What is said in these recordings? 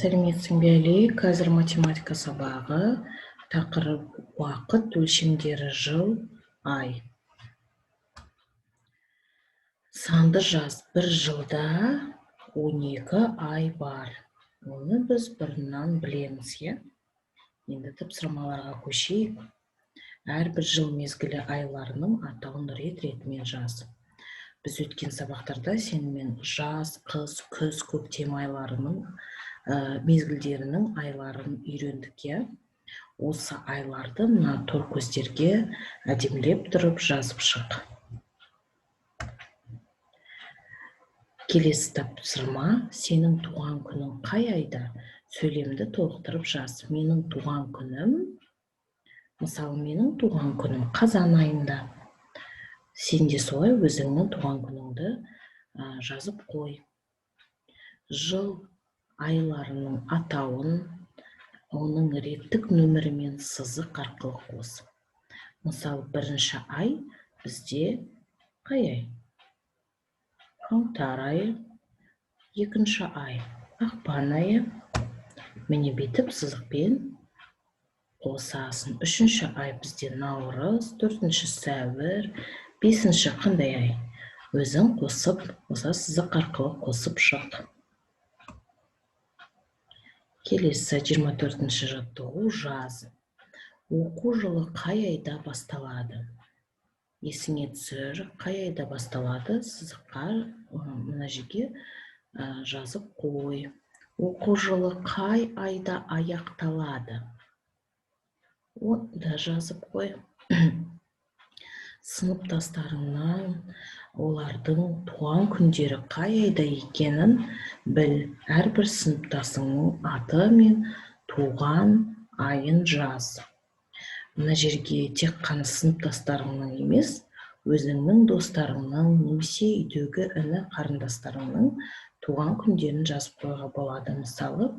Сәлеметсің бе, Әли? Қазір математика сабағы, тақырып: уақыт өлшемдері, жыл, ай. Санды жаз. Бір жылда 12 ай бар. Оны біз бұрыннан білеміз, иә? Енді тапсырмаларға көшейік. Әрбір жыл мезгілі айларының атауын рет-ретімен жаз. Біз өткен сабақтарда сенімен жаз, қыс, күз, көктем айларының, мезгілдерінің айларын үйрендік, иә? Осы айларды мына тор көздерге әдемілеп тұрып жазып шық. Келесі тапсырма: сенің туған күнің қай айда? Сөйлемді толықтырып жаз. Менің туған күнім, мысалы, менің туған күнім қазан айында. Сен де солай өзіңнің туған күніңді жазып қой. Жыл айларының атауын оның реттік нөмірімен сызық арқылы қос. Мысалы, бірінші ай бізде қай ай? Қаңтар айы. Екінші ай ақпан айы. Міне, бүйтіп сызықпен қосасың. Үшінші ай бізде наурыз, төртінші сәуір, бесінші қандай ай? Өзің қосып, осы сызық арқылы қосып шық. Келесі 24-ші жаттығу: жаз. Оқу жылы қай айда басталады? Есіңе түсір, қай айда басталады? Сызыққа мына жерге жазып қой. Оқу жылы қай айда аяқталады? Оны да жазып қой. Сыныптастарыңнан олардың туған күндері қай айда екенін біл. Әрбір сыныптасыңның аты мен туған айын жаз. Мына жерге тек қана сыныптастарыңның емес, өзіңнің достарыңның немесе үйдегі іні қарындастарыңның туған күндерін жазып қоюға болады. Мысалы,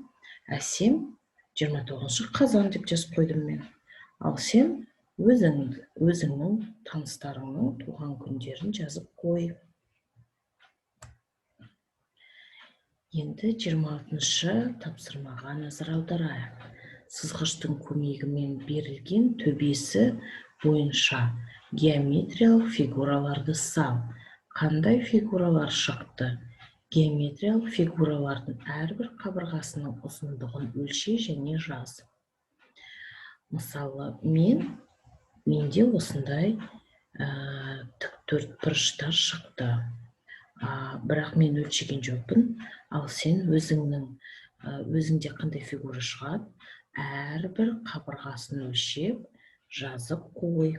Әсем 29 қазан деп жазып қойдым мен. Ал сен өзіңнің таныстарыңның туған күндерін жазып қой. Енді 26-шы тапсырмаға назар аударайық. Сызғыштың көмегімен берілген төбесі бойынша геометриялық фигураларды сал. Қандай фигуралар шықты? Геометриялық фигуралардың әрбір қабырғасының ұзындығын өлше және жаз. Мысалы, менде осындай тік төрт бұрыштар шықты. Бірақ мен өлшеген жоқпын. Ал сен өзіңде қандай фигура шығады, әрбір қабырғасын өлшеп жазып қой,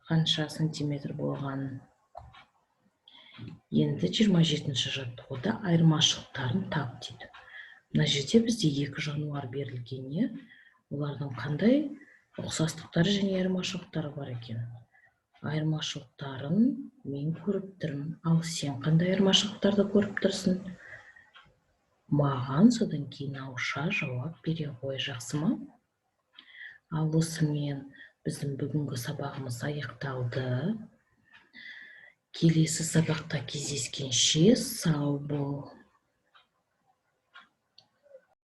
қанша сантиметр болғанын. Енді 27-ші жаттығуда айырмашылықтарын тап дейді. Мына жерде бізде екі жануар берілген, иә? Олардың қандай ұқсастықтары және айырмашылықтары бар екен? Айырмашылықтарын мен көріп тұрмын. Ал сен қандай айырмашылықтарды көріп тұрсың? Маған содан кейін ауызша жауап бере ғой, жақсы ма? Ал осымен біздің бүгінгі сабағымыз аяқталды. Келесі сабақта кездескенше сау бол.